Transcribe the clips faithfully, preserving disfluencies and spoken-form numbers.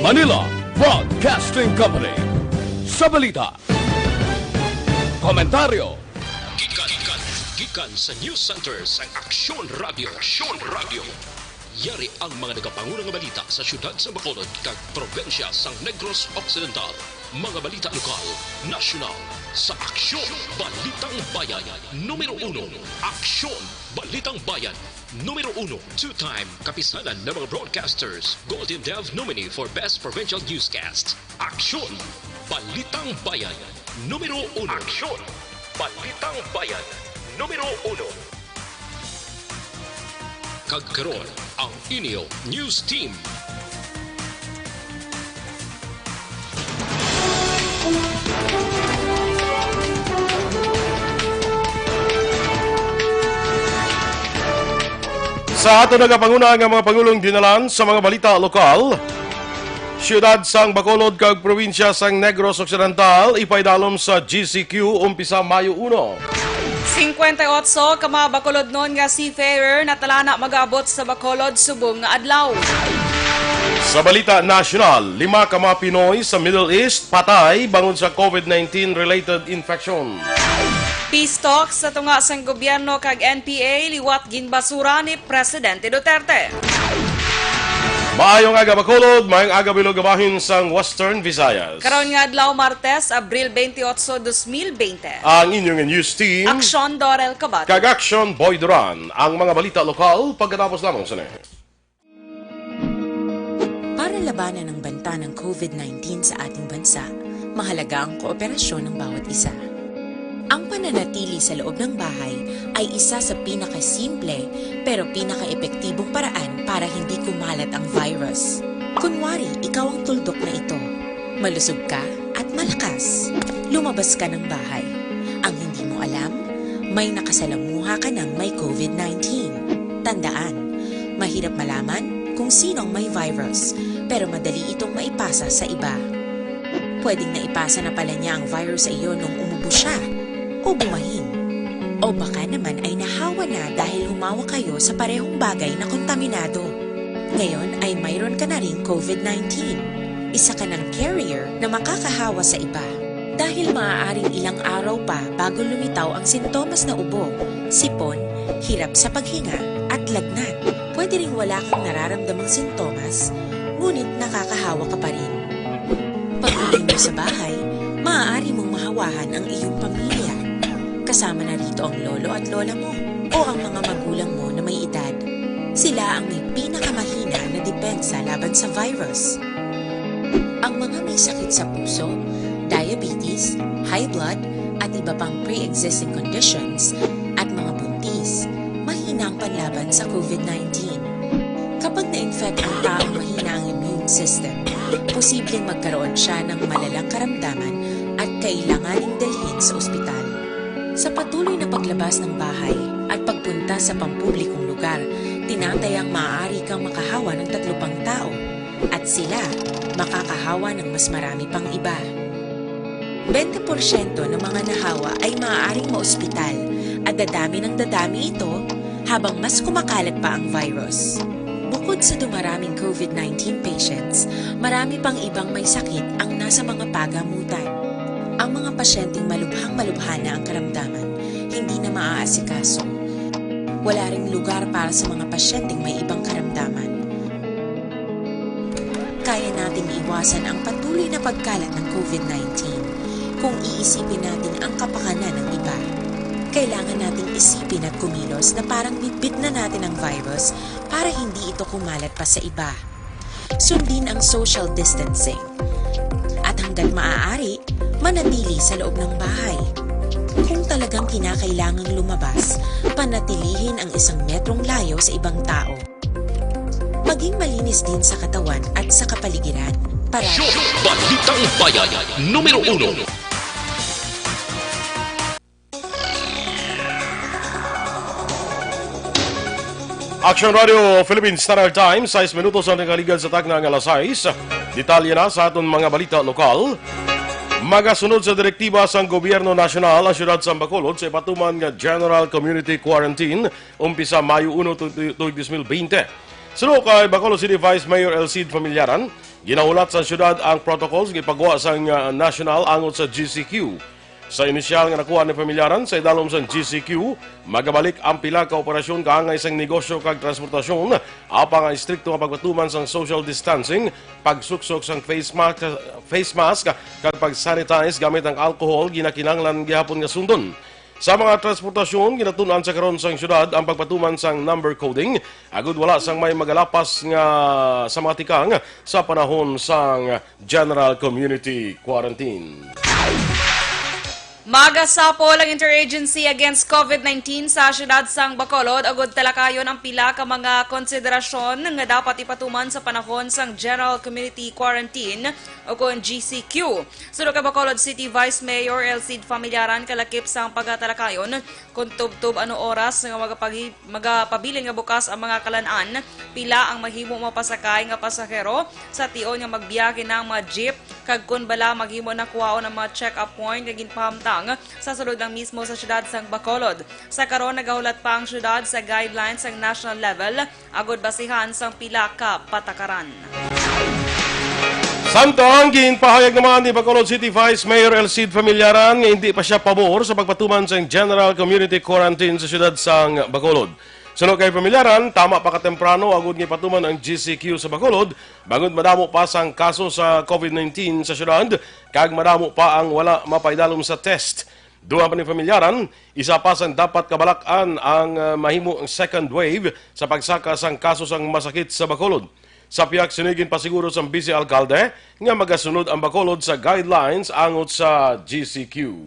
Manila Broadcasting Company. Sa balita, komentaryo, gikan, gikan, gikan sa News Center sang Aksyon Radio. Aksyon Radio. Yari ang mga nagapanguna nga balita sa siyudad sa Bacolod kag probinsya sang Negros Occidental. Mga balita lokal, nasyonal, sa Aksyon Balitang Bayan. Numero uno, Aksyon Balitang Bayan. Numero uno, two-time Kapisanan ng mga Broadcasters Golden Dove nominee for Best Provincial Newscast. Aksyon Balitang Bayan. Numero uno. Aksyon Balitang Bayan. Numero uno. Kag karon, ang inyo news team. Sa ato nagapanguna nga mga pangulong dinalan sa mga balita lokal, siyudad sang Bacolod kag probinsya sang Negros Occidental ipaidalom sa G C Q umpisa Mayo uno. Cincuenta y ocho ka mga Bacolodnon nga seafarer natalana mag-abot sa Bacolod subong nga adlaw. Sa balita nasyonal, lima ka mga Pinoy sa Middle East patay bangod sa COVID nineteen related infection. Peace talks sa tunga sang gobyerno kag N P A liwat ginbasura ni Presidente Duterte. Maayong aga, Bacolod, maayong aga, Bilog, bahin sang Western Visayas. Karon nga adlaw, Martes, Abril twenty-eight, dos mil bente. Ang inyong news team, Aksyon Dorel Cabate kag Aksyon Boy Duran. Ang mga balita lokal pagkatapos lamang sa news. Para labanan ang banta ng COVID nineteen sa ating bansa, mahalaga ang kooperasyon ng bawat isa. Ang pananatili sa loob ng bahay ay isa sa pinakasimple pero pinakaepektibong paraan para hindi kumalat ang virus. Kunwari, ikaw ang tuldok na ito. Malusog ka at malakas. Lumabas ka ng bahay. Ang hindi mo alam, may nakasalamuha ka ng may COVID nineteen. Tandaan, mahirap malaman kung sino ang may virus, pero madali itong maipasa sa iba. Pwedeng naipasa na pala niya ang virus sa iyo nung umubo siya o bumahin. O baka naman ay nahawa na dahil humawak kayo sa parehong bagay na kontaminado. Ngayon ay mayroon ka na ring COVID nineteen. Isa ka ng carrier na makakahawa sa iba. Dahil maaaring ilang araw pa bago lumitaw ang sintomas na ubo, sipon, hirap sa paghinga, at lagnat. Pwede ring wala kang nararamdamang sintomas, ngunit nakakahawa ka pa rin. Pag-uwi mo sa bahay, maaari mong mahawahan ang iyong pamilya. Kasama na rito ang lolo at lola mo o ang mga magulang mo na may edad. Sila ang may pinakamahina na depensa laban sa virus. Ang mga may sakit sa puso, diabetes, high blood, at iba pang pre-existing conditions, at mga buntis, mahina ang panlaban sa COVID nineteen. Kapag na-infect ang taong mahina ang immune system, posibleng magkaroon siya ng malalang karamdaman at kailanganing dalhin sa ospital. Sa patuloy na paglabas ng bahay at pagpunta sa pampublikong lugar, tinatayang maaari kang makahawa ng tatlo pang tao, at sila makakahawa ng mas marami pang iba. Bente porsyento ng mga nahawa ay maaaring maospital, at dadami ng dadami ito habang mas kumakalat pa ang virus. Bukod sa dumaraming COVID nineteen patients, marami pang ibang may sakit ang nasa mga pagamutan. Ang mga pasyenteng malubhang-malubha na ang karamdaman, hindi na maaasikaso. Wala ring lugar para sa mga pasyenteng may ibang karamdaman. Kaya nating iwasan ang patuloy na pagkalat ng COVID nineteen kung iisipin natin ang kapakanan ng iba. Kailangan nating isipin at kumilos na parang bitbit na natin ang virus para hindi ito kumalat pa sa iba. Sundin ang social distancing. At hanggat maaari, manatili sa loob ng bahay. Kung talagang kinakailangang lumabas, panatilihin ang isang metrong layo sa ibang tao. Maging malinis din sa katawan at sa kapaligiran. Para Show Balitang Bayan, numero uno. Action Radio Philippines Standard Time, sais minutos ang nakaligad sa takna nga alas sais. Detalye na sa aton mga balita lokal. Magasunod sa direktiba sang gobyerno nasyonal ang siyudad sa Bacolod sa ipatuman nga General Community Quarantine umpisa Mayo uno tu-, tu-, tuig dos mil bente. Suno kay Bacolod City Vice Mayor Elcid Familiaran, ginahulat sa syudad ang protocols nga ipagwa sang, ah, national angot sa G C Q. Sa inisyal nga nakuha ni Familiaran, sa idalom sang G C Q, magabalik ang pila ka operasyon kaangay sang negosyo kag transportasyon, apang ang estrikto nga pagpatuman sang social distancing, pagsuksok sang face mask, face mask, kag pag-sanitize gamit ang alcohol, ginakinahanglan gihapon nga sundon. Sa mga transportasyon, ginatun-an sa karon sang syudad ang pagpatuman sang number coding, agud wala sang may magalapas nga sa mga tikang sa panahon sang general community quarantine. Magasapol ang Interagency Against COVID nineteen sa siyudad sang Bacolod, agud talakayon ang pila ka mga konsiderasyon nga dapat ipatuman sa panahon sang General Community Quarantine o kon G C Q. Suno kay Bacolod City Vice Mayor Elcid Familiaran, kalakip sang pagatalakayon kon tubtob ano oras nga magapagi-, magapabilin nga bukas ang mga kalan-an, pila ang mahimo mapasakay nga pasahero sa tion nga magbiyahe na ang mga jeep, kag kon bala maghimo na kuhaon ang mga check-up point nga ginpahamtang sa sulod lang mismo sa siyudad sang Bacolod. Sa karon, nagahulat pa ang siyudad sa guidelines sang national level agud basihan sang pila ka patakaran. Samtang ginpahayag naman ni Bacolod City Vice Mayor Elcid Familiaran nga hindi pa siya pabor sa pagpatuman sang general community quarantine sa siyudad sang Bacolod. Suno kay Familiaran, tama pa katemprano agud nga ipatuman ang G C Q sa Bacolod, bangod madamo pa sang kaso sa COVID nineteen sa siyudad, kag madamo pa ang wala mapaidalom sa test. Dugang pa ni Familiaran, isa pa sang dapat kabalak-an ang, ah, mahimo ang second wave sa pagsaka sang kaso sang masakit sa Bacolod. Sa pihak sini, ginpasiguro sang Vice Alcalde nga magasunod ang Bacolod sa guidelines angot sa G C Q.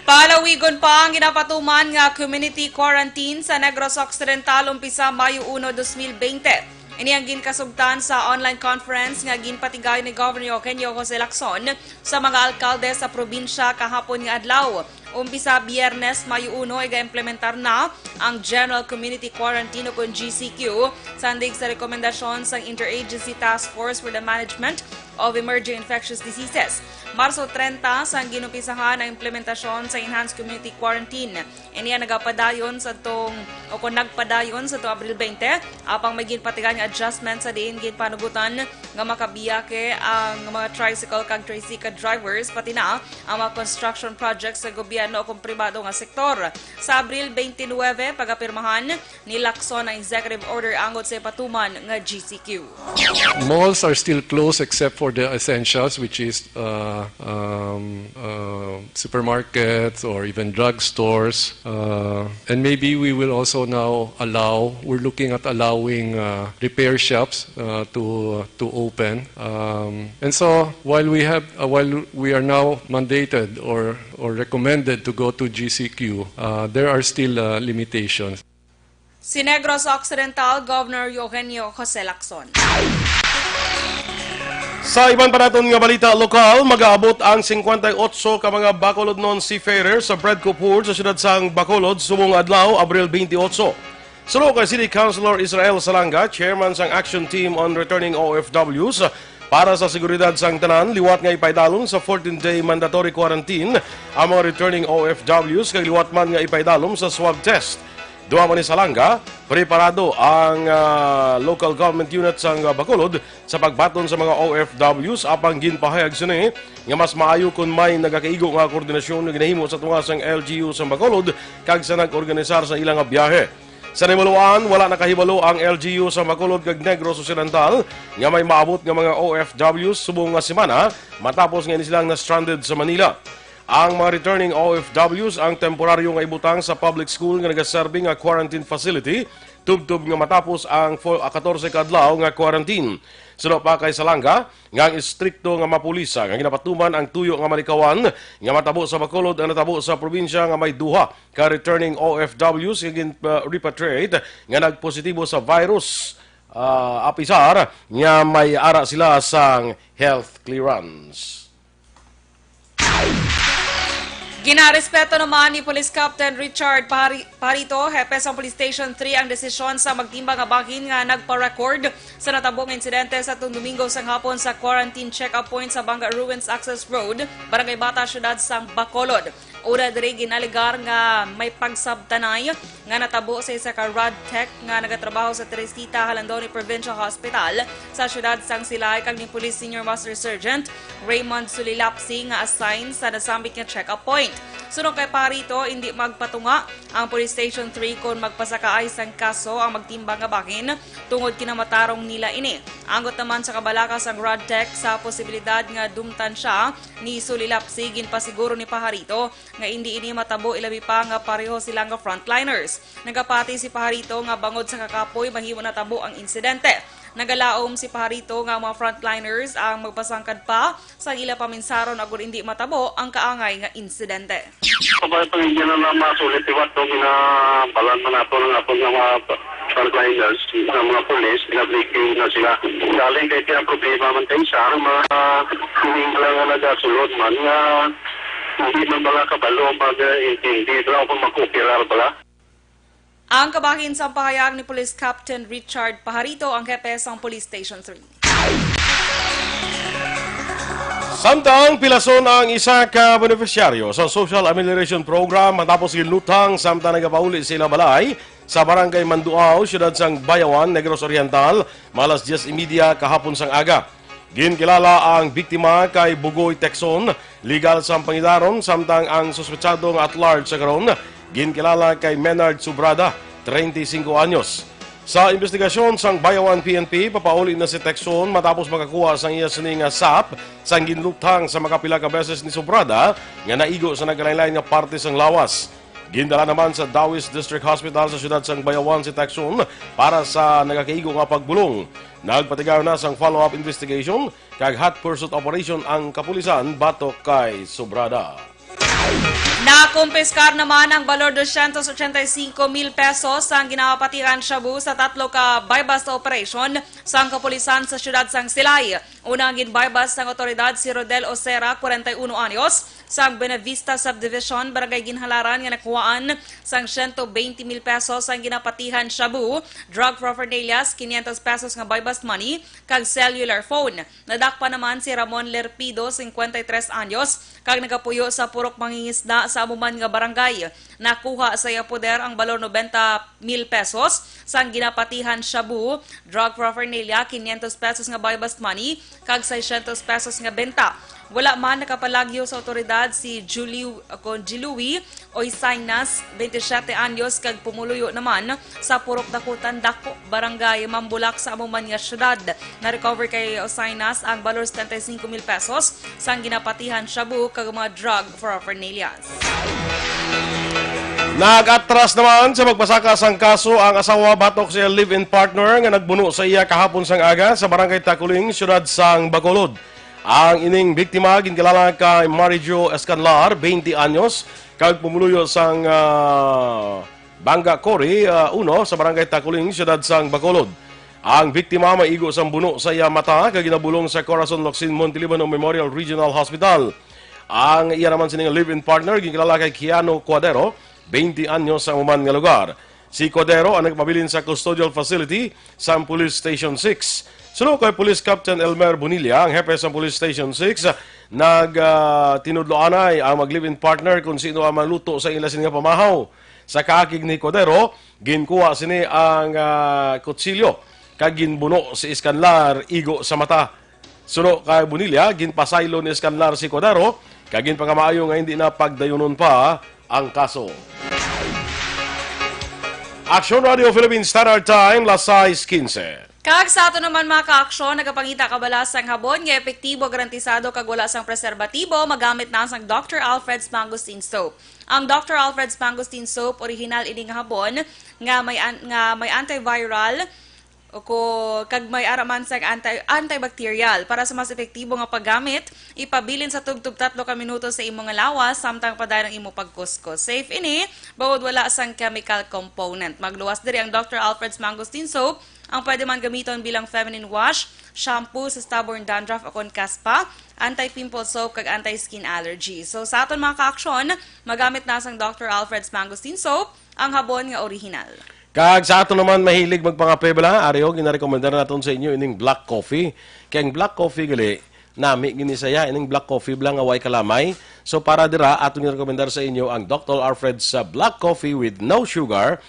Palawigon pa ang ginapatuman nga community quarantine sa Negros Occidental umpisa Mayo uno, dos mil bente. Ini ang ginkasugtan sa online conference nga ginpatigay ni Governor Eugenio Jose Lacson sa mga alkalde sa probinsya kahapon nga adlaw. Umpisa Biyernes, Mayo uno, iga-implementar na ang General Community Quarantine o kon G C Q, sandig sa rekomendasyon sang Interagency Task Force for the Management of Emerging Infectious Diseases. Marso trenta, sang ginumpisahan ang implementasyon sa Enhanced Community Quarantine. Ini ang nagapadayon sa tong, o kon nagpadayon sa tong Abril bente, apang may ginpatigan nga adjustment sa diin ginpanugutan nga makabiyake ang mga tricycle kag tricycle drivers, pati na ang mga construction projects sa gobyerno o kon pribado nga sektor. Sa Abril twenty-nine, pagapirmahan ni Lacson ang executive order angot sa ipatuman nga G C Q. Malls are still closed except for the essentials, which is uh, um, uh, supermarkets or even drugstores. Uh, and maybe we will also now allow, we're looking at allowing uh, repair shops uh, to to open. Um, and so while we have, uh, while we are now mandated or or recommended to go to G C Q, uh, there are still uh, limitations. Si Negros Occidental Governor Eugenio Jose Lacson. Sa iban pa naton nga balita lokal, magaabot ang singkwenta y otso ka mga Bacolodnon seafarers sa Bread Copur sa siyudad sang Bacolod subong adlaw, Abril twenty-eight. Suno kay City Councilor Israel Salanga, chairman sang Action Team on Returning O F Ws, para sa seguridad sang tanan, liwat nga ipaidalom sa fourteen-day mandatory quarantine ang mga returning O F Ws kag liwat man nga ipaidalom sa swab test. Dugang pa ni Salanga, preparado ang, ah, local government unit sang, ah, Bacolod sa pagbaton sa mga O F Ws, apang ginpahayag sini nga mas maayo kon may nagakaigo nga koordinasyon nga ginahimo sa tunga sang L G U sang Bacolod kag sa nag-organisar sa ila nga biyahe. Sa nahibaluan, wala nakahibalo ang L G U sang Bacolod kag Negros Occidental nga may maabot nga mga O F Ws subong nga semana matapos nga ini silang na-stranded sa Manila. Ang mga returning O F Ws ang temporaryo nga ibutang sa public school nga nagaserbi nga quarantine facility, tubtob nga matapos ang fo-, ah, katorse ka adlaw nga quarantine. Suno pa kay Salanga nga ang estrikto nga mapulisa nga ginapatuman ang tuyo nga malikawan nga matabo sa Bacolod ang natabo sa probinsya nga may duha ka returning O F Ws nga gin-, ah, repatriate nga nagpositibo sa virus, ah, apisar nga may ara sila sang health clearance. Ginarespeto naman ni Police Captain Richard Pari-, Parito, hepe sa Police Station three, ang desisyon sa magtimbang nga bahin nga nagpa-record sa natabo nga insidente sa tong Domingo sang hapon sa quarantine check-up point sa Banga Ruins Access Road, Barangay Bata, Siyudad sang Bacolod. Una diri, ginalegar nga may pagsabtanay nga natabo sa isa ka rad tech nga nagatrabaho sa Teresita Jalandoni Provincial Hospital sa siyudad sang Silay kag ni Police Senior Master Sergeant Raymond Sulilapsi nga assign sa nasambit nga check-up point. Suno kay Pajarito, indi magpatunga ang Police Station three kon magpasakaay sang kaso ang magtimbang nga bahin tungod kinamatarong nila ini. Anggot naman sa kabalaka sang rad tech sa posibilidad nga dumtan siya ni Sulilapsi, ginpasiguro ni Pajarito nga indi ini matabo, ilabi pa nga pareho sila nga frontliners. Nagapati si Pajarito nga bangod sa kakapoy mahimo natabo ang insidente. Nagalaom si Pajarito nga ang mga frontliners ang magpasangkad pa sang ila paminsaron agud indi matabo ang kaangay nga insidente. Sabay pa rin na masulit iwat to, ginabalan man nato ng aton nga mga frontliners, ng mga pulis, na-briefing na sila. Galing kay kaya problema man kay sa mga hindi lang nga nagasulod man nga hindi man bala kabalo mag-intindi bala kung mag-operar bala. Ang kabahin sang pahayag ni Police Captain Richard Pajarito, ang hepe sang Police Station three. Samtang pilason ang isa ka benepisyaryo sa Social Amelioration Program matapos ginlutang samtang nagapauli sa ilang balay sa Barangay Manduao, siyudad sang Bayawan, Negros Oriental, mga alas dyes y media kahapon sang aga. Ginkilala ang biktima kay Bugoy Tecson, legal sang pangidaron, samtang ang suspetsado nga at large sa karon ginkilala kay Menard Subrada, treinta y cinco anyos. Sa investigasyon sang Bayawan P N P, papauli na si Tecson matapos makakuha sang iya sini nga sap sang ginlutang sa makapila ka beses ni Subrada nga naigo sa nagkalainlain nga parte sang lawas. Gindala naman sa Dawis District Hospital sa siyudad sang Bayawan si Tecson para sa nagakaigo nga pagbulong. Nagpatigayon na sang follow-up investigation kag hot pursuit operation ang kapulisan batok kay Subrada. Nakumpiskar naman ang balor dosyentos ochenta y cinco mil pesos sang ginapatihan shabu sa tatlo ka buy-bust operation sang kapulisan sa siyudad sang Silay. Una ang gin-buy-bust sang awtoridad si Rodel Osera, kwarenta y uno anyos, sang Buenavista Subdivision, Barangay Ginhalaran, nga nakuhaan sang siyento bente mil pesos ang ginapatihan shabu, drug paraphernalia, quinientos pesos nga buy-bust money, kag cellular phone. Nadakpan naman si Ramon Lerpido, cincuenta y tres anyos, kag nagapuyo sa Purok Mangingisda sa amo man nga barangay. Nakuha sa iya poder ang balor nobenta mil pesos sang ginapatihan shabu, drug paraphernalia, quinientos pesos nga buy-bust money, kag seiscientos pesos nga benta. Wala man nakapalagyo sa awtoridad si Julie, kon Jilui Oisainas, bente siyete anyos, kag pumuluyo naman sa Purok Dakutan Dako, Barangay Mambulak, sa amo man nga syudad. Na-recover kay Oisainas ang balor setenta y cinco mil pesos sang ginapatihan shabu kag mga drug paraphernalia. Nag-atras naman sa pagpasaka sang kaso ang asawa batok sa iya live-in partner nga nagbuno sa iya kahapon sang aga sa Barangay Takuling, siyudad sang Bacolod. Ang ining biktima ginkilala kay Marijo Escanlar, bente anyos, kag pumuluyo sang, ah, Banga Cory, ah, uno sa Barangay Takuling, siyudad sang Bacolod. Ang biktima may igo sang buno sa iya mata kag ginabulong sa Corazon Locsin Montelibano Memorial Regional Hospital. Ang iya naman sining live-in partner ginkilala kay Kiano Cuadero, bente anyos, sa amo man nga lugar. Si Cuadero ang nagpabilin sa custodial facility sang Police Station six. Suno kay Police Captain Elmer Bonilla, ang hepe sang Police Station six, nag, ah, tinudloanay ang mag-live-in partner kung sino ang maluto sa ila sini nga pamahaw. Sa kaakig ni Cuadero, ginkuha sini ang, ah, kutsilyo kag ginbuno si Escanlar igo sa mata. Suno kay Bonilla, ginpasaylo ni Escanlar si Cuadero kag ginpangamaayo nga hindi na pagdayunon pa ang kaso. Aksyon Radio Philippines Standard Time, las sais quince. Kag sa ato naman, mga ka-aksyon, nagapangita ka bala sang habon nga epektibo, garantisado, kag wala sang preserbatibo, magamit na sang Doctor Alfred's Mangosteen Soap. Ang Doctor Alfred's Mangosteen Soap, orihinal ini nga habon nga may an-, nga may antiviral, o ko, kag may ara man sang anti-, antibacterial. Para sa mas epektibo nga paggamit, ipabilin sa tubtob tatlo ka minuto sa imo nga lawas samtang padayon ang imo pagkuskos. Safe ini, bangod wala sang chemical component. Magluwas diri ang Doctor Alfred's Mangosteen Soap. Ang pwede man gamiton bilang feminine wash, shampoo sa stubborn dandruff o kon kaspa, anti-pimple soap kag anti-skin allergy. So, sa aton, mga ka-aksyon, magamit na sang Doctor Alfred's Mangosteen Soap, ang habon nga orihinal. Kag sa aton naman mahilig magpangape bala, ari, o, ginarekomendar naton sa inyo ining black coffee. Kay ang black coffee gali, Nami gini saya, ining black coffee bala nga way kalamay. So, para dira, aton rekomendar sa inyo ang Doctor Alfred's Black Coffee with no sugar,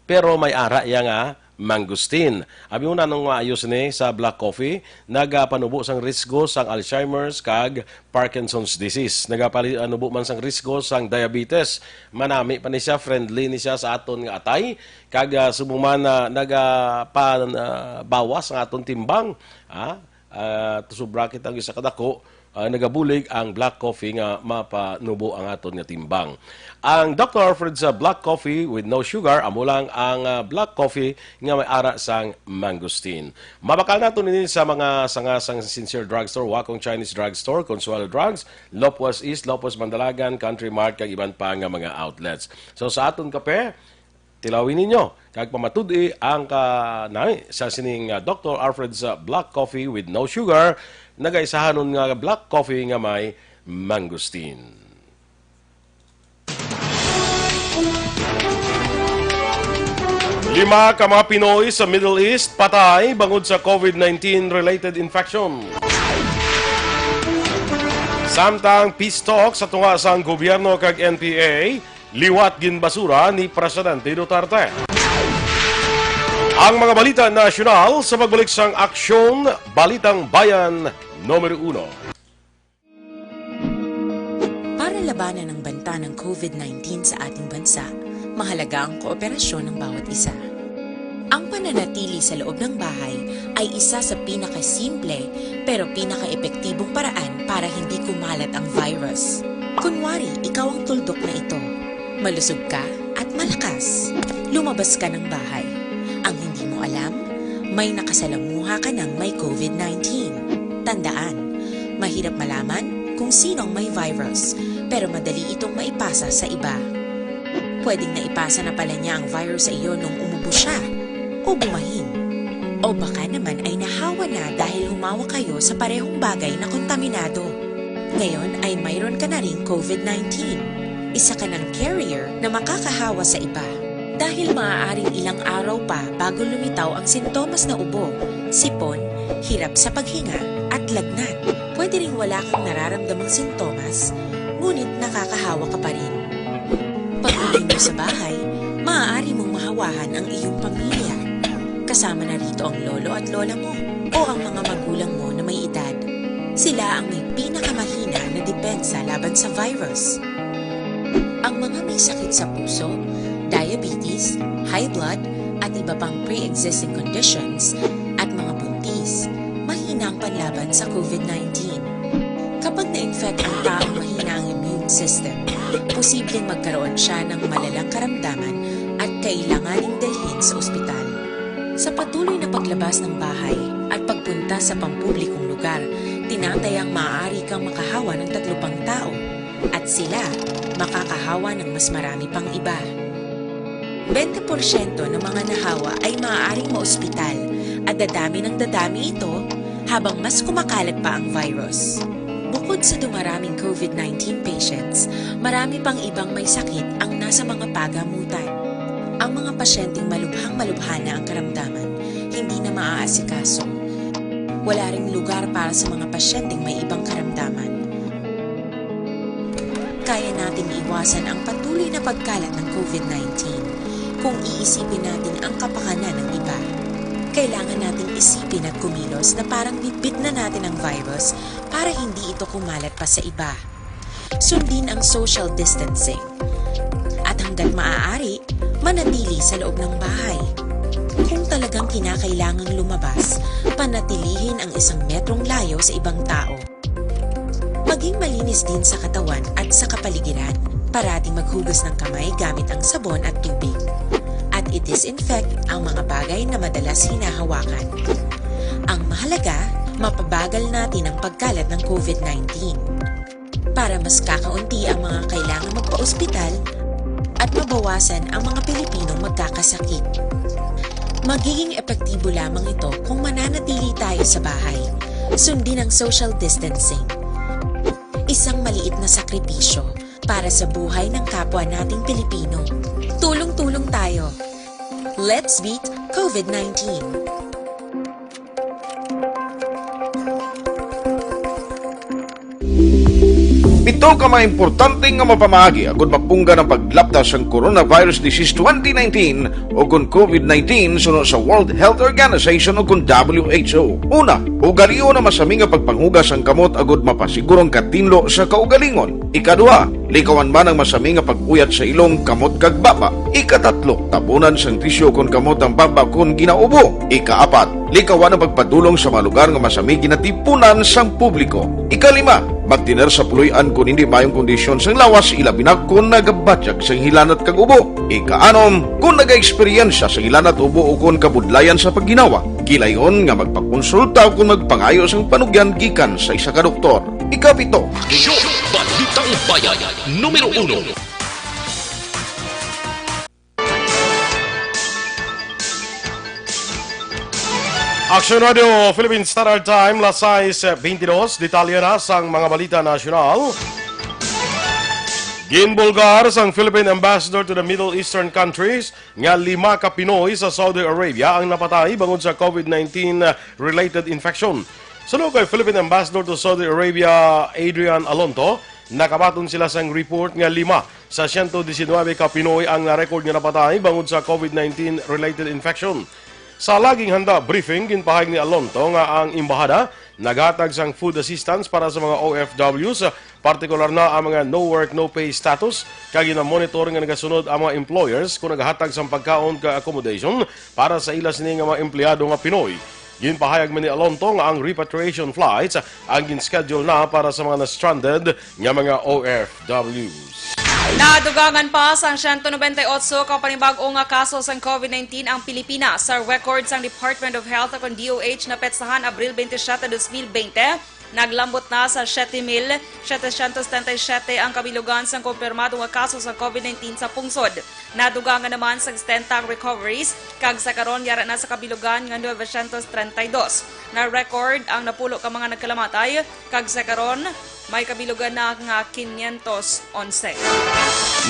pero may ara iya nga mangosteen. Abi mo na, anong maayo sini sa black coffee? Nagapanubo sang risgo sang Alzheimer's kag Parkinson's disease. Nagapanubo man sang risgo sang diabetes. Manami pa ni siya, friendly ni siya sa aton nga atay. Kag, ah, subong man, ah, nagapabawas ang aton timbang. Ah, ah, sobra kita og isa ka dako, ah, nagabulig ang black coffee nga mapanubo ang aton nga timbang. Ang Doctor Alfred's Black Coffee with no sugar, amo lang ang, ah, black coffee nga may ara sang mangosteen. Mabakal naton ini sa mga sanga sang Sincere Drugstore, Wacong Chinese Drugstore, Consuelo Drugs, Lopez East, Lopez Mandalagan, Country Mart, kag iban pa nga mga outlets. So, sa aton kape, tilawi ninyo kag pamatud-i ang kanami sa sining, ah, Doctor Alfred's, ah, Black Coffee with no sugar, nagaisahanon nga black coffee nga may mangosteen. Lima ka mga Pinoy sa Middle East patay bangod sa COVID nineteen related infection. Samtang peace talk sa tunga sang gobyerno kag N P A, liwat ginbasura ni Presidente Duterte. Ang mga balita nasyonal sa pagbalik sang Aksyon Balitang Bayan numero uno. Para labanan ang banta ng COVID nineteen sa ating bansa, mahalaga ang kooperasyon ng bawat isa. Ang pananatili sa loob ng bahay ay isa sa pinakasimple pero pinakaepektibong paraan para hindi kumalat ang virus. Kunwari, ikaw ang tuldok na ito. Malusog ka at malakas. Lumabas ka ng bahay. Ang hindi mo alam, may nakasalamuha ka ng may COVID nineteen. Tandaan, mahirap malaman kung sino ang may virus, pero madali itong maipasa sa iba. Pwedeng naipasa na pala niya ang virus sa iyo nung umubo siya o bumahin. O baka naman ay nahawa na dahil humawak kayo sa parehong bagay na kontaminado. Ngayon ay mayroon ka na ring COVID nineteen. Isa ka ng carrier na makakahawa sa iba. Dahil maaaring ilang araw pa bago lumitaw ang sintomas na ubo, sipon, hirap sa paghinga, at lagnat. Pwede ring wala kang nararamdamang sintomas, ngunit nakakahawa ka pa rin. Pag-uwi mo sa bahay, maaari mong mahawahan ang iyong pamilya. Kasama na rito ang lolo at lola mo o ang mga magulang mo na may edad. Sila ang may pinakamahina na depensa laban sa virus. Ang mga may sakit sa puso, diabetes, high blood, at iba pang pre-existing conditions, at mga buntis, mahina ang panlaban sa COVID nineteen. Kapag na-infect ang taong mahina ang immune system, posibleng magkaroon siya ng malalang karamdaman at kailanganing dalhin sa ospital. Sa patuloy na paglabas ng bahay at pagpunta sa pampublikong lugar, tinatayang maaari kang makahawa ng tatlo pang tao at sila makakahawa ng mas marami pang iba. Bente porsyento ng mga nahawa ay maaaring maospital at dadami ng dadami ito habang mas kumakalat pa ang virus. Bukod sa dumaraming COVID nineteen patients, marami pang ibang may sakit ang nasa mga pagamutan. Ang mga pasyenteng malubhang-malubha na ang karamdaman, hindi na maaasikaso. Wala ring lugar para sa mga pasyenteng may ibang karamdaman. Kaya nating iwasan ang patuloy na pagkalat ng COVID nineteen kung iisipin natin ang kapakanan ng iba. Kailangan nating isipin at kumilos na parang bitbit na natin ang virus para hindi ito kumalat pa sa iba. Sundin ang social distancing. At hanggat maaari, manatili sa loob ng bahay. Kung talagang kinakailangang lumabas, panatilihin ang isang metrong layo sa ibang tao. Maging malinis din sa katawan at sa kapaligiran. Parating maghugas ng kamay gamit ang sabon at tubig. At i-disinfect ang mga bagay na madalas hinahawakan. Ang mahalaga, mapabagal natin ang pagkalat ng COVID nineteen. Para mas kakaunti ang mga kailangang magpa-ospital at mabawasan ang mga Pilipinong magkakasakit. Magiging epektibo lamang ito kung mananatili tayo sa bahay. Sundin ang social distancing. Isang maliit na sakripisyo para sa buhay ng kapwa nating Pilipino. Tulong-tulong tayo. Let's beat COVID nineteen. Tuo ka mga importante nga mapamaagi agud mapunggan ang paglapta sang coronavirus disease twenty nineteen o kon COVID nineteen suno sa World Health Organization o kon W H O. Una, ugalion ang masami nga pagpanghugas sang kamot agud mapasiguro ang katinlo sa kaugalingon. Ikaduha, likawan man ang masami nga pag-uyat sa ilong, kamot kag baba. Ikatatlo, tabunan sang tisyu kon kamot ang baba kon ginaubo. Ikaapat, likawan ang pagpadulong sa mga lugar nga masami ginatipunan sang publiko. Ikalima, magtener sa puloy-an kon hindi maayong kondisyon sang lawas, ilabi na kon nagabatyag sang hilanat kag ubo. Ikaanom, kon nagaeksperyensya sang hilanat, ubo o kon kabudlayan sa pagginawa, gilayon nga magpakonsulta o kon magpangayo sang panugyan gikan sa isa ka doktor. Ikapito, Show Balitang Bayan, numero uno. Action Radio Philippine Standard Time, las sais bentidós. Detalye na sang mga balita nasyonal. Ginbulgar sang Philippine Ambassador to the Middle Eastern countries nga lima ka Pinoy sa Saudi Arabia ang napatay bangod sa COVID nineteen related infection. Suno kay Philippine Ambassador to Saudi Arabia, Adrian Alonto, nakabaton sila sang report nga lima sa siyento disinwebe ka Pinoy ang na-record nga napatay bangod sa COVID nineteen related infection. Sa laging handa briefing, ginpahayag ni Alonto nga ang embahada naghatag sang food assistance para sa mga O F Ws, partikular na ang mga no work, no pay status, kag ginamonitor nga nagasunod ang mga employers kon naghatag sang pagkaon kag accommodation para sa ila sini nga mga empleyado nga Pinoy. Ginpahayag man ni Alonto nga ang repatriation flights ang gin-schedule na para sa mga na-stranded nga mga O F Ws. Nadugangan pa sang siyento nobenta y otso ka panibag-o nga kaso sang COVID nineteen ang Pilipinas. Sa record sang Department of Health o kon D O H, napetsahan Abril twenty-seven, dos mil bente, naglambot na sa siete mil setecientos setenta y siete ang kabilugan sang kumpirmado nga kaso sa COVID nineteen sa pungsod. Nadugangan naman sang setenta ang recoveries, kag sa karon yara na sa kabilugan nga novecientos treinta y dos. Na-record ang napulo ka mga nagkalamatay, kag sa karon may kabilugan na nga quinientos onse.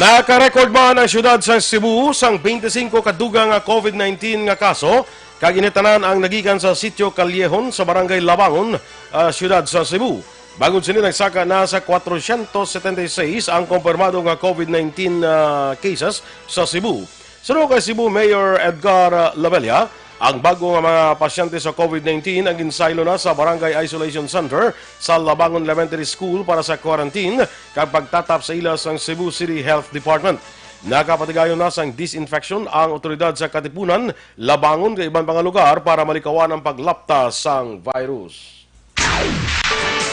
Naka-record man ang siyudad sang Cebu sang twenty-cinco ka dugang nga COVID nineteen nga kaso, kag ini tanan ang nagikan sa Sitio Callejon sa Barangay Labangon, ah, siyudad sa Cebu. Bangod sini, nagsaka na sa kwatrocientos setenta y seis ang kumpirmado nga COVID nineteen, ah, cases sa Cebu. Suno kay Cebu Mayor Edgar, ah, Labella, ang bag-o nga mga pasyente sa COVID nineteen ang ginsaylo na sa Barangay Isolation Center sa Labangon Elementary School para sa quarantine kag pagtatap sa ila sang Cebu City Health Department. Nakapatigayon na sang disinfection ang otoridad sa Katipunan, Labangon kag iban pa nga lugar para malikawan ang paglapta sang virus.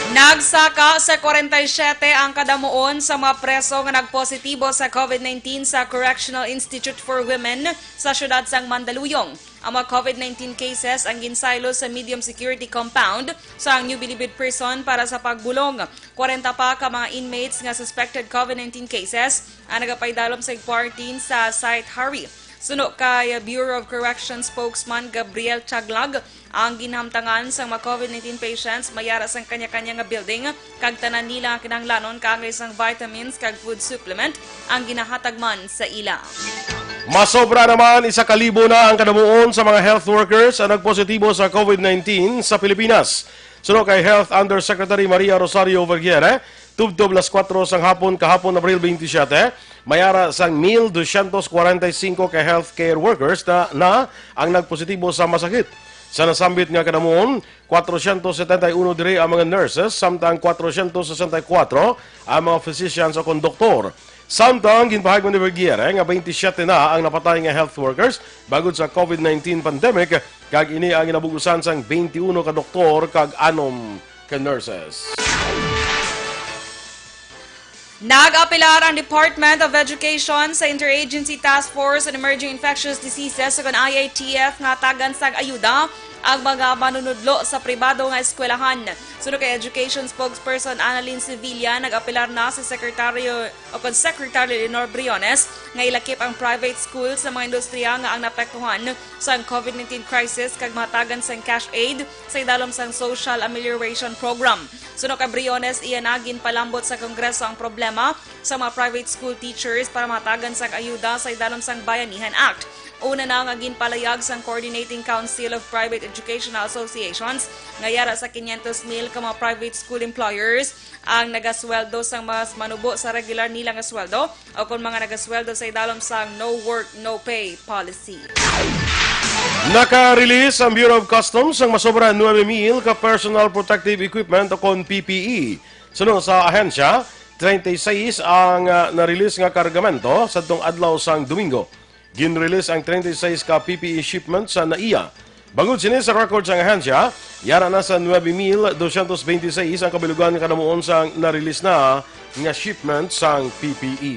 Nagsaka sa kwarenta y siyete ang kadamuon sa mga preso nga nagpositibo sa COVID nineteen sa Correctional Institute for Women sa siyudad sang Mandaluyong. Ang mga COVID nineteen cases ang ginsaylo sa medium security compound sa New Bilibid Prison para sa pagbulong. Kwarenta pa ka mga inmates nga suspected COVID nineteen cases ang nagapaidalom sa quarantine sa Saint Harry. Suno kay Bureau of Corrections spokesman Gabriel Chaglag, ang ginhamtangan sang mga COVID nineteen patients mayara sang kanya-kanya nga building, kag tanan nila nga kinahanglanon kaangay sang vitamins kag food supplement ang ginahatag man sa ila. Masobra naman isa ka libo na ang kadamuon sa mga health workers ang nagpositibo sa COVID nineteen sa Pilipinas. Suno kay Health Undersecretary Maria Rosario Vergeire, tubtob las kuwatro sang hapon kahapon, Abril twenty-seven, mayara sang mil dosyentos kwarenta y singko ka healthcare workers na, na ang nagpositibo sa masakit. Sa nasambit nga kadamuon, kwatrocientos setenta y uno diri ang mga nurses, samtang kwatrocientos sesenta y kuwatro ang mga physicians o kon doktor. Samtang ginpahayag man ni Vergeire nga twenty-seven na ang napatay nga health workers bangod sa COVID nineteen pandemic, kag ini ang ginabug-usan sang twenty-uno ka doktor kag anom ka nurses. Nag-apelar ang Department of Education sa Interagency Task Force on Emerging Infectious Diseases o kon I I T F nga hatagan sang ayuda ang mga manunudlo sa pribado nga eskwelahan. Suno kay Education Spokesperson Annalyn Sevilla, nag-apelar na si Secretary o kon Secretary Leonor Briones nga ilakip ang private school sa mga industriya nga ang naapektuhan sang COVID nineteen crisis kag mahatagan sang cash aid sa idalom sang Social Amelioration Program. Suno kay Briones, iya na ginpalambot sa Kongreso ang problema sa mga private school teachers para mahatagan sang ayuda sa idalom sang Bayanihan Act. Una na nga ginpalayag sang Coordinating Council of Private Educational Associations nga yara sa quinientos mil ka mga private school employers ang nagasweldo sang mas manubo sa regular nila nga sweldo o kon mga nagasweldo sa idalom sang no work, no pay policy. Naka-release ang Bureau of Customs sang masobra nuebe mil ka personal protective equipment o kon P P E. Suno sa ahensya, treinta y seis ang, ah, na-release nga kargamento sadtong adlaw sang Domingo. Gin-release ang treinta y seis ka P P E shipment sa NAIA. Bangod sini, sa record sang ahensya, yara na sa nuebe mil dosyentos benti seis ang kabilugan nga kanamuon sang na-release na nga shipment sang P P E.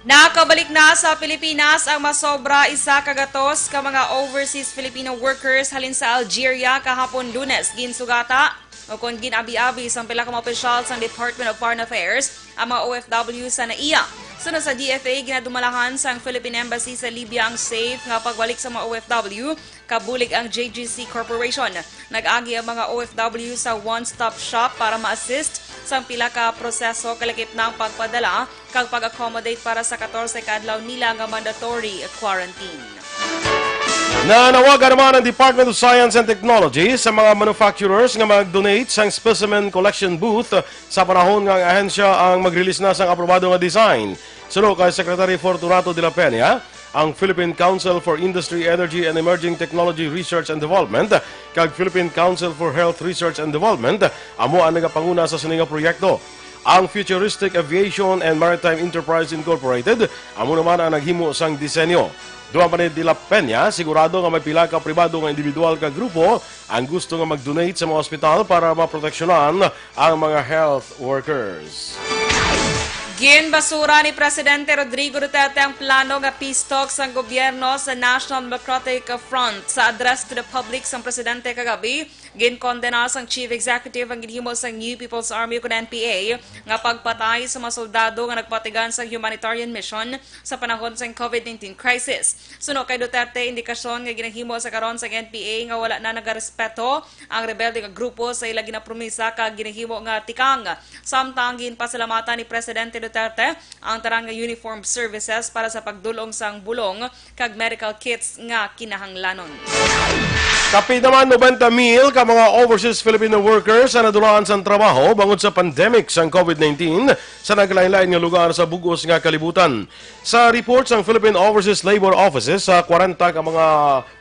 Nakabalik na sa Pilipinas ang masobra isa ka gatos ka mga overseas Filipino workers halin sa Algeria kahapon Lunes. Ginsugata o kon gin-abi-abi sang pila ka mga opisyal sang Department of Foreign Affairs ang mga O F W sa NAIA. Suno sa D F A, ginadumalahan sang Philippine Embassy sa Libya ang safe nga pagbalik sa mga O F W kabulig ang J G C Corporation. Nag-agi ang mga O F W sa one-stop shop para ma-assist sang pila ka proseso, kalakip na ang pagpadala kag pag-accommodate para sa katorse ka adlaw nila nga mandatory quarantine. Nanawagan naman ang Department of Science and Technology sa mga manufacturers nga mag-donate sang specimen collection booth sa panahon nga ang ahensya ang mag-release na sang aprobado nga design. Suno kay Secretary Fortunato de la Peña, ang Philippine Council for Industry, Energy, and Emerging Technology Research and Development kag Philippine Council for Health Research and Development amo ang nagapanguna sa sini nga proyekto. Ang Futuristic Aviation and Maritime Enterprise Incorporated amo naman ang naghimo sang disenyo. Dugang pa ni De La Peña, sigurado nga may pila ka pribado nga individual kag grupo ang gusto nga mag-donate sa mga ospital para maproteksyonan ang mga health workers. Ginbasura ni Presidente Rodrigo Duterte ang plano nga peace talks sang gobyerno sa National Democratic Front. Sa address to the public sang presidente kagabi, ginkondena sang Chief Executive ang ginhimo sang New People's Army ukon N P A nga pagpatay sa mga soldado nga nagpatigan sa humanitarian mission sa panahon sang COVID nineteen crisis. Suno kay Duterte, indikasyon nga ginahimo sa karon sang N P A nga wala na nagarespeto ang rebelde nga grupo sa ila ginapromisa kag ginahimo nga tikang. Samtang ginpasalamatan ni Presidente Duterte ang tanan nga uniformed services para sa pagdul-ong sang bulong kag medical kits nga kinahanglanon. Kapin naman noventa mil ka mga overseas Filipino workers ang nadulaan sang trabaho bangod sa pandemic sang COVID nineteen sa naglain-lain nga lugar sa bug-os nga kalibutan. Sa report sang Philippine Overseas Labor Offices, sa kwarenta ka mga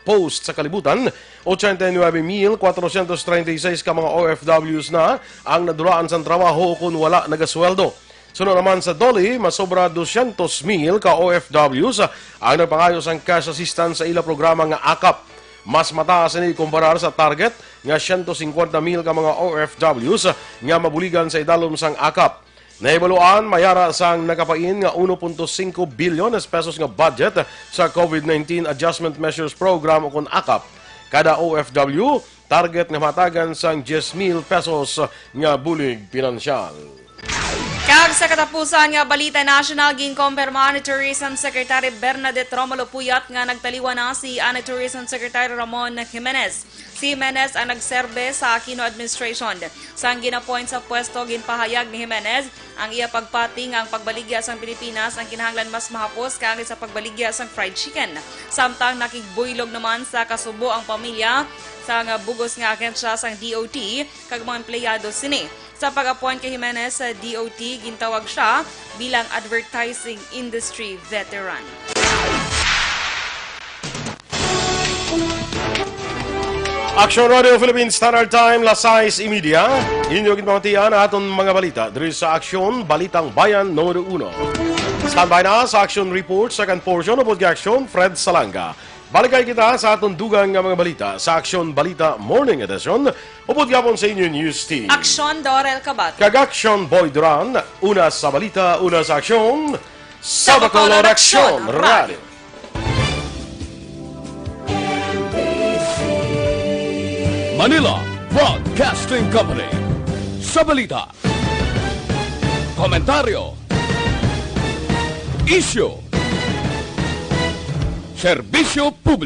post sa kalibutan, ochenta y nuebe mil cuatrocientos treinta y seis ka mga O F Ws na ang nadulaan sang trabaho ukon wala nagasweldo. Suno naman sa DOLE, masobra dosyentos mil ka O F Ws ang nagpangayo sang cash assistance sa ila programa nga AKAP. Mas mataas ini kumparar sa target nga siyento singkwenta mil ka mga O F Ws nga mabuligan sa idalom sang AKAP. Nahibaluan, mayara sang nakapain nga uno punto singko bilyones pesos nga budget sa COVID nineteen Adjustment Measures Program ukon AKAP. Kada O F W, target nga mahatagan sang diyes mil pesos nga bulig pinansyal. Kag sa katapusan nga balita nasyonal, ginkompirma ni Tourism Secretary Bernadette Romulo Puyat nga nagtaliwan na si anay Tourism Secretary Ramon Jimenez. Si Jimenez ang nagserbe sa Aquino administration. Sang gin-appoint sa pwesto, ginpahayag ni Jimenez ang iya pagpati nga ang pagbaligya sang Pilipinas ang kinahanglan mas mahapos kaangay sa pagbaligya sang fried chicken. Samtang nakigbuylog naman sa kasubo ang pamilya sang bug-os nga ahensya sang D O T kag mga empleyado sini. Sa pag-appoint kay Jimenez sa D O T, gintawag sia bilang advertising industry veteran. Aksyon Radio Philippine Standard Time, las sais y media. Inyo ginpamatian ang aton mga balita diri sa Aksyon, Balitang Bayan Numero Uno. Standby na sa Aksyon Report, second portion, upod kay Aksyon Fred Salanga. Balikay kita sa aton dugang nga mga balita sa Aksyon Balita Morning Edition, upod gihapon sa inyo News Team. Aksyon Dorel Cabate. Kag Aksyon Boy Duran, una sa balita, una sa aksyon, sa Bacolod Aksyon Radio. Manila Broadcasting Company. Sa balita, komentaryo, isyu, serbisyo publiko.